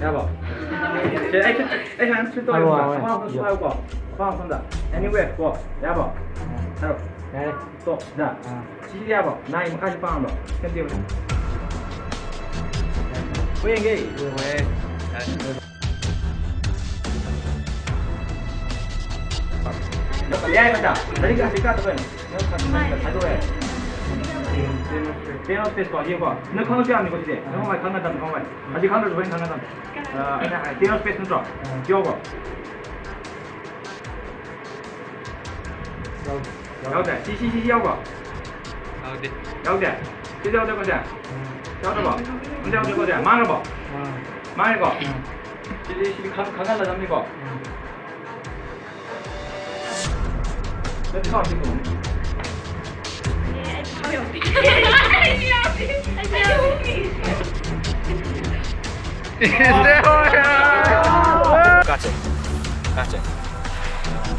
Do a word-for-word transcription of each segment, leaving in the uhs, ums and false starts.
ꯌꯥꯕꯣ? ꯁꯦ, ꯑꯩ ꯈꯨꯠ, ꯑꯩ ꯁꯨꯃꯥꯏꯅ ꯁꯨ ꯇꯧꯔꯦ꯫ ꯍꯥꯏꯔꯣ, ꯍꯥꯏꯔꯣ, ꯑꯄꯥꯝꯕ ꯁꯨ ꯍꯥꯏꯔꯣ꯫ ꯍꯥꯏꯔꯣꯀꯣ꯫ ꯑꯄꯥꯝꯕ ꯁꯣꯝꯗ꯫ Anywhere ꯀꯣ꯫ ꯌꯥꯕꯣ? ꯍꯥꯏꯔꯣ꯫ ꯌꯥꯔꯦ꯫ ꯇꯣꯛ꯫ ꯗ꯫ ꯑꯥ꯫ ꯁꯤꯗꯤ ꯌꯥꯕꯣ? Nine ꯃꯈꯥꯏꯁꯤ ꯄꯥꯝꯕ꯭ꯔꯣ? ꯁꯦꯝ ꯇꯦꯕꯜ꯫ ꯍꯣꯏ, ꯌꯦꯡꯒꯦ꯫ ꯍꯣꯏ꯫ ꯌꯥꯏ, ꯃꯆꯥ꯫ ꯂꯥꯏꯔꯤꯛ ꯑꯁꯤ ꯀꯥ ꯇꯧꯕ ꯌꯥꯅꯤ꯫ ꯅꯪ ꯈꯪ-, ꯅꯪ ꯈꯪ-, ꯍꯥꯏꯗꯣꯛꯑꯦ꯫ Ten of spade ꯀꯣ, ꯌꯦꯡꯉꯨꯀꯣ꯫ ꯅꯪ ꯈꯪꯉꯁꯨ ꯌꯥꯕꯅꯤꯀꯣ ꯁꯤꯁꯦ꯫ ꯅꯪ ꯈꯪꯉꯣꯏ, ꯈꯪꯒꯗꯕꯅꯤ, ꯈꯪꯉꯣꯏ꯫ ꯍꯧꯖꯤꯛ ꯈꯪꯗ꯭ꯔꯁꯨ ꯍꯣꯔꯦꯟ ꯈꯪꯒꯗꯕꯅꯤ꯫ ꯑ, ꯑꯩꯅ ꯍꯥꯏ, ten of spade ꯅꯠꯇ꯭ꯔꯣ? ꯁꯤ ꯌꯥꯎꯕ꯭ꯔꯣ? ꯌꯥꯎꯗꯦ꯫ ꯁꯤ, ꯁꯤ, ꯁꯤ, ꯁꯤ ꯌꯥꯎꯕ꯭ꯔꯣ? ꯌꯥꯎꯗꯦ꯫ ꯌꯥꯎꯗꯦ? ꯁꯤ ꯌꯥꯎꯗꯦꯀꯣ ꯁꯦ? ꯌꯥꯎꯗ꯭ꯔꯕꯣ? ꯑꯝꯇ ꯌꯥꯎꯗꯦꯀꯣ ꯁꯦ? ꯃꯥꯡꯉꯕꯣ? ꯃꯥꯡꯉꯦꯀꯣ? ꯁꯤꯗꯤ, ꯁꯤꯗꯤ ꯈꯪ-, ꯈꯪꯍꯜꯂꯗꯕꯅꯤꯀꯣ? ꯅꯠꯇꯦ, ꯀꯥꯎꯔꯛꯀꯦ ꯇꯧꯕꯅꯤ꯫ ꯀꯥꯠꯁꯦ꯫ ꯀꯥꯠꯁꯦ꯫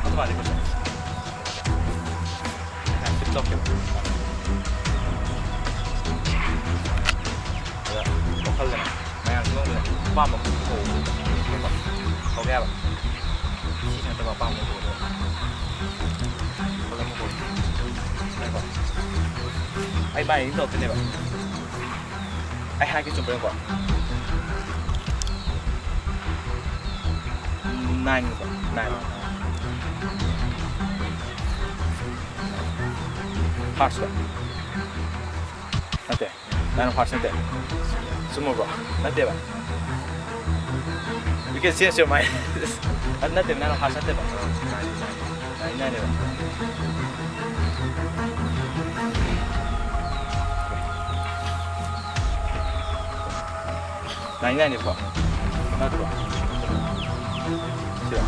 ꯑꯗꯨ ꯃꯥꯜꯂꯦ, ꯀꯥꯠꯁꯦ꯫ ꯉꯥꯏꯍꯥꯛ ꯁꯤꯞ ꯇꯧꯔꯛꯀꯦꯕ꯫ ꯑꯗ ꯋꯥꯈꯜꯗꯅꯦ ꯃꯌꯥꯝ ꯆꯪꯉꯛꯄꯗ ꯑꯄꯥꯝꯕ ꯑꯃ ꯀꯧꯕ꯫ ꯀꯧꯒꯦ ꯍꯥꯏꯕ꯫ ꯁꯤ ꯅꯠꯇꯕ ꯑꯄꯥꯝꯕ ꯑꯃ ꯀꯧꯕ꯫ ꯋꯥꯈꯜ ꯑꯃ ꯀꯧꯕ꯫ ꯉꯥꯏꯈꯣ꯫ ꯑꯩ ꯃꯥꯏ ꯑꯗꯨꯝ ꯇꯧꯔꯛꯇꯣꯏꯅꯦꯕ꯫ ꯑꯩ ꯍꯥꯏꯒꯦ ꯆꯨꯝꯕ꯭ꯔꯥ ꯌꯦꯡꯉꯨꯀꯣ꯫ Nine ꯀꯣ, nine꯫ Hearts ꯀꯣ꯫ ꯅꯠꯇꯦ, nine of hearts ꯅꯠꯇꯦ꯫ ꯆꯨꯝꯃꯕ꯭ꯔꯣ? ꯅꯠꯇꯦꯕ꯫ You can change your mind. ꯑꯗꯨ ꯅꯠꯇꯦ, nine of hearts ꯅꯠꯇꯦꯕ꯫ Nine, nine ꯅꯦꯕ꯫ Nine, nine ꯅꯦꯕꯀꯣ? ꯅꯠꯇ꯭ꯔꯣ? ꯁꯤꯔꯣ?